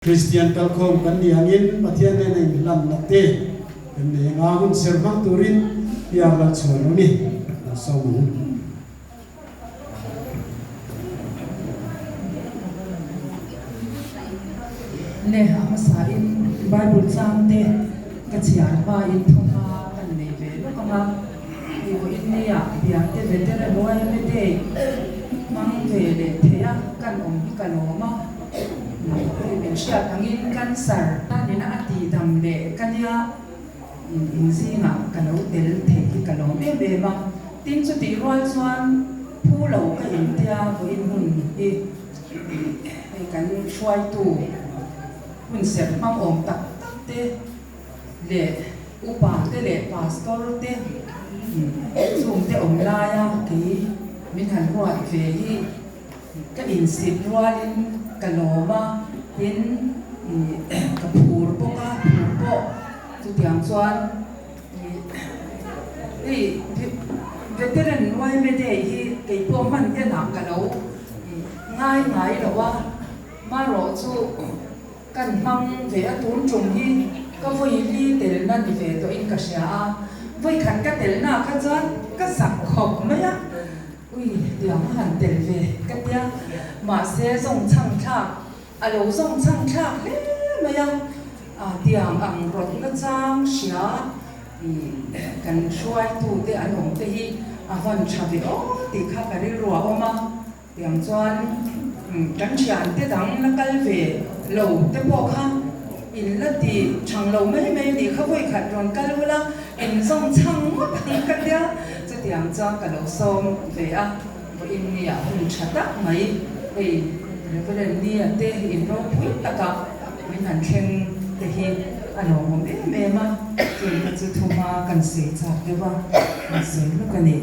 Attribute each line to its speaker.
Speaker 1: Kristian kalkhawm kan nih angin Pathian nena inhlanna te kan nei anga hun ser hmang turin Piar Lalchhuanawmi lo sawm ang.
Speaker 2: Le a hmasain Bible chang te ka chhiar hmain thawhma kan nei ve lawk ang a, tih vawiin nia Biate Veteran yma Day hmang ve leh thei a kan awm hi ka lawm a, hei min hriat angin cancer nena a tihdam leh ka nia inzingah ka lo tel thei hi ka lawm em em a, tin chutih rual chuan phu lo ka intia vawiin hun hi hei kan hruaitu hun serh hmang awm tak tak te leh upa te leh pastor te chung te awm laia kei min han ruat ve hi ka insit rualin ka lawm a, tin ka phur bawk a, phur pawh chutiang chuan hei veteran yma day hi kei pawh hman enah ka lo ngai ngai lo a, marawh chu kan hmang ve a, tun tum hi ka vawi li telna ni ve tawhin ka hria a, vawi khat ka telna kha chuan ka zak khawp mai a. Ui, tiang a han tel ve ka tia, mahse zawng chhang thlak a lo zawng chhang thlak hle mai a, tiang ang rawtna chang hria kan hruaitute an awm te hi a van tha ve aw tih kha ka rilru a awm a, tiang chuan kan thiante dang la kal ve lo te pawh kha in la ti thang lo mai mai nih kha vawi khat rawn kal ula in zawng chhang ngawt ang ka tia, chutiang chuan ka lo sawm ve a, vawiin nia hun tha tak mai hei Reverend Nia te in ropui taka min han thleng te hi a lawmawm em em a, chung te chu thuma kan sawi chak deuh a, kan sawi lawk a ni.